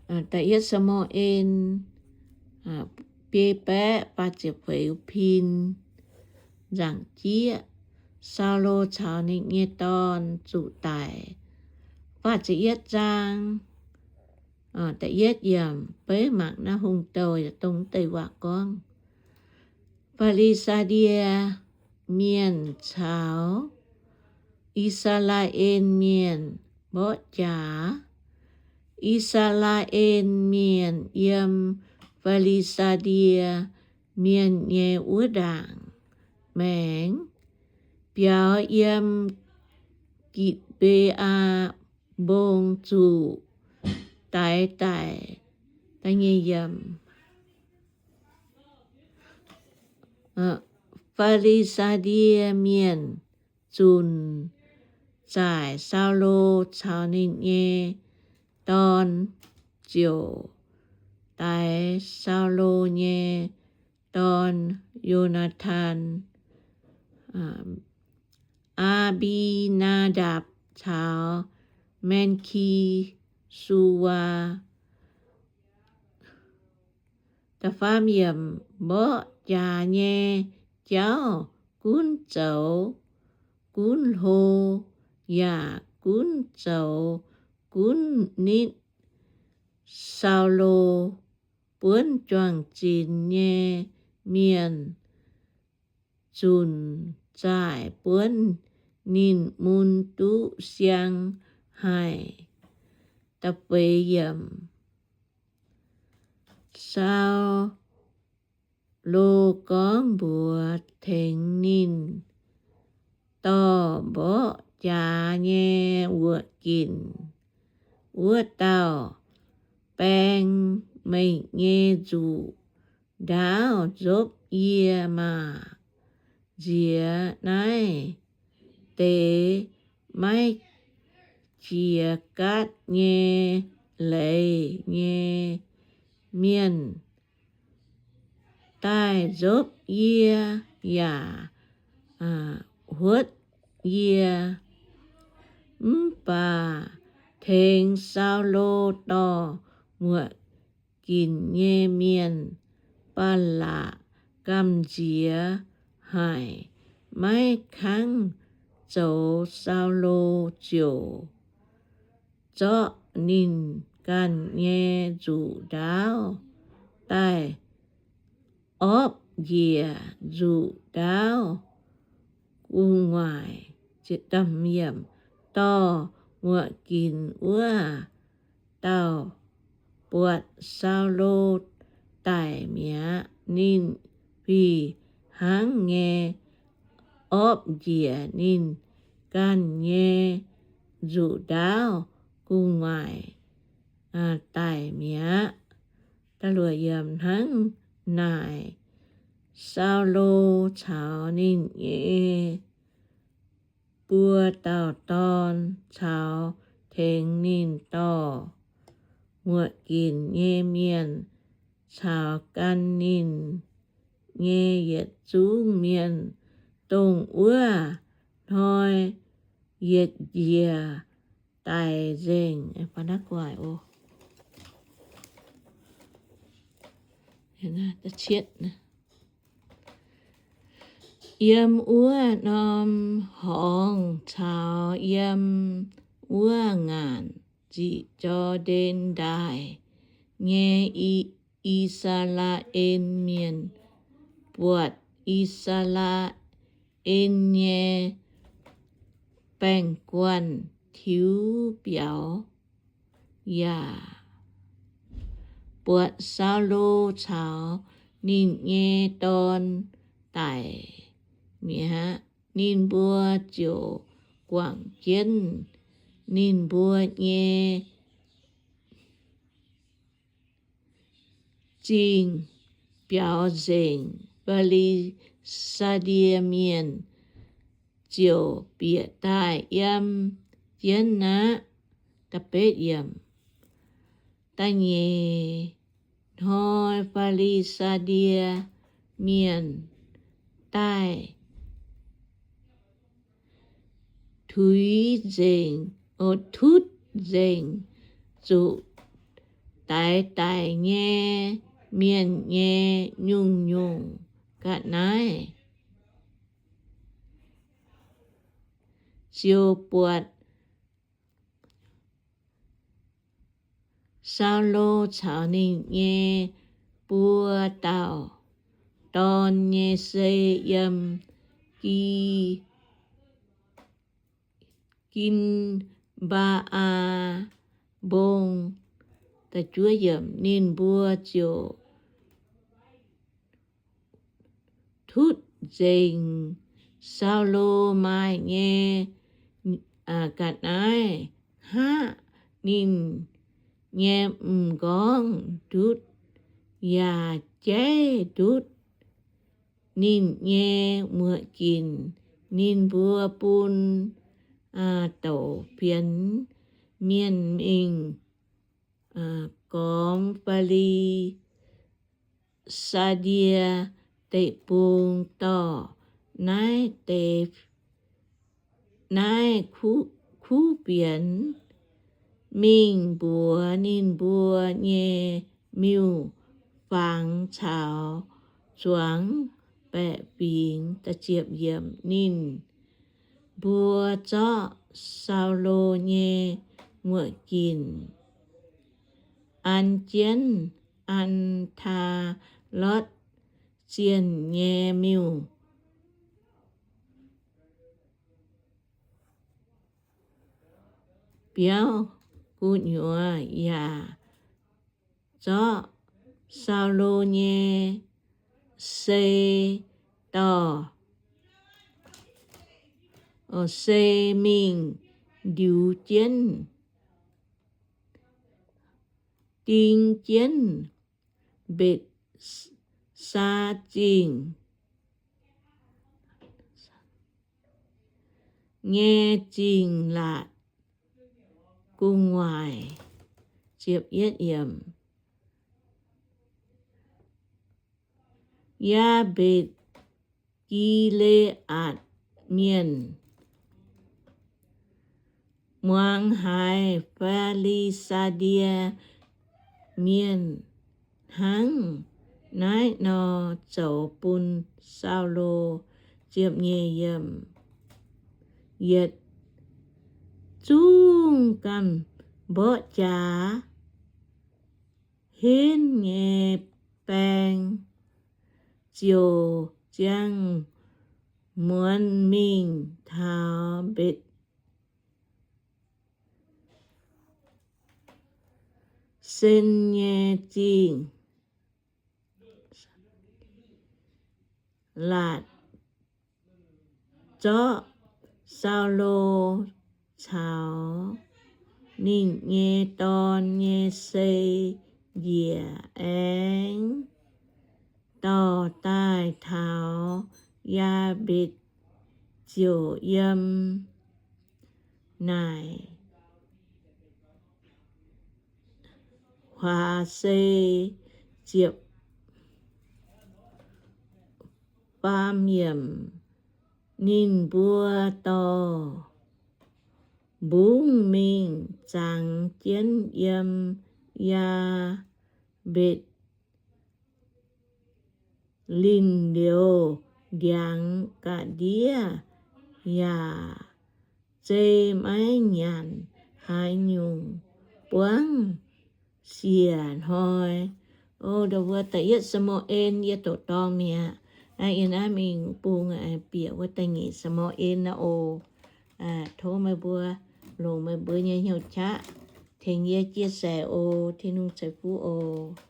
Da'yietv Saa^mu^en, biei baeqv faah ziepc feix pin, nzaangc jieqv, Saulo caux ninh nyei dorn zuqc daic. Faah ziepc yietv zaang, da'yietv yiemc, beiv mangc naaiv hungh douh yaac dongh deix waac gorngv. Fi^li^saa^die Mienh caux I^saa^laa^en Mienh mborqv jaax. I^saa^laa^en Mienh yiem Fi^li^saa^die Mienh nyei wuov ndaangc maengx, biaux yiem Gitc^mbe^aa Mbong zuqc daix daic. Fi^li^saa^die Mienh zunc zaaic Saulo caux ninh nyei dorn, ziouc daix Saulo nyei dorn, Yo^naa^tan, Aa^mbi^naa^ndapc caux Malki^su^waa. Mborqv jaax nyei jauv gunv zoux gunv hlo, yaac gunv zoux gunv nitv. Saulo buonv juang-zinx nyei mienh zunc zaaic buonv ninh mun duqv siang haic. Da'feix yiemc. Saulo gorngv mbuox tengx ninh dorh mborqv jaax nyei wuoqc ginc wuov dauh, Baeng meih nyei nzuqc ndaauv nzopv yie maah! Nziex naaiv deix maiv jiex gaatv nyei leiz nyei mienh daaih nzopv yie yaac huotv yie. Mv baac tengx Saulo dorh muoqc ginc nyei mienh, Baalaqc, gamh nziex haic, maiv kangv zoux. Saulo ziouc zorqv ninh ganh nyei nzuqc ndaauv daaih opv njiec nzuqc ndaauv gu'nguaaic, dorh muoqc ginc wuov dauh buatc Saulo daic mi'aqv. Ninh fih hnangv nyei opv njiec ninh ganh nyei nzuqc ndaauv gu'nguaaic daic mi'aqv. Hnangv naaic, Saulo caux ninh nyei buo dauh dorn caux tengx ninh dorh muoqc ginc nyei mienh caux gan ninh nyei yietc zungv mienh, dongh wuov hnoi yietc njiec daic nzengc. Yiem wuov norm horngz caux yiem wuov ngaanc ziqc Jor^ndaen Ndaaih nyei I^saa^laa^en Mienh buatc I^saa^laa^en nyei baeng-guanh tiux biaux, yaac buatc Saulo caux ninh nyei dorn daic mi'aqv. Ninh mbuo ziouc guangc jienv ninh mbuo nyei zingh biaux nzengc. Fi^li^saa^die Mienh ziouc bieqc daaih yiem jienv aqv. Da'nyeic hnoi Fi^li^saa^die Mienh daaih tuix nzengc, o, tutv nzengc zuqc daix daic nyei mienh nyei nyungc-nyungc ga'naaiv ziouc buatc Saulo caux ninh nyei buo dauh dorn nyei sei yiem Gi, Gin^mbaa^aa Mbong. Ninh mbuo ziouc tutv nzengc Saulo maaih nyei ga'naaiv, hngaqv ninh nyei m'nqorngv ndutv, yaac jaiv ndutv ninh nyei muoc ginc. Ninh mbuo bun douc fienx mienh mingh gormx Fi^li^saa^die Deic-Bung dorh naaiv deix, naaiv kuv fienx mingh mbuox ninh mbuo nyei miuc-fangx caux zuangx baeqc fingx. Ninh mbuo zorqv Saulo nyei muoc ginc an jienv Atc^taa^lotv Zienh nyei miuc biauv gu'nyuoz yaac zorqv Saulo nyei sei dorh, sei mingh ndiux jienv, ding jienv Mbetc^saa Zingh nyei zingh laatc gu'nguaaic. Yaabeqc Gi^le^aatc Mienh muangx haiz Fi^li^saa^die Mienh hnangv naaiv nor zoux bun Saulo. Ziepc nyeic yiem, yietc zungv gamh mborqv jaax henv nyei baeng ziouc ziangh muonz mingh taux Mbetc Sen nyei zingh laatc, zorqv Saulo caux ninh nyei dorn nyei sei njiec aengx dorh daaih taux Yaabetc, ziouc yiem naaic huaax sei. Ziepc faam yiem, ninh mbuo dorh mbungv mingh zangx jienv yiem Yaabetc. Linh liuz ndiangx ga'ndiev yaac zei maiv nyanc haaix nyungc buangv siec hnoi. O, ndo wuov da'yietv Saa^mu^en yie doqc dorngh mi'aqv. Naaiv yie naaiv mingh bung bieqc wuov da'nyeic Saa^mu^en naaiv oc. Tov meih mbuo longc meih mbuo nyei hnyouv qaqv tengx yie chia sẻ oc. Tin-Hungh ceix fuqv oc.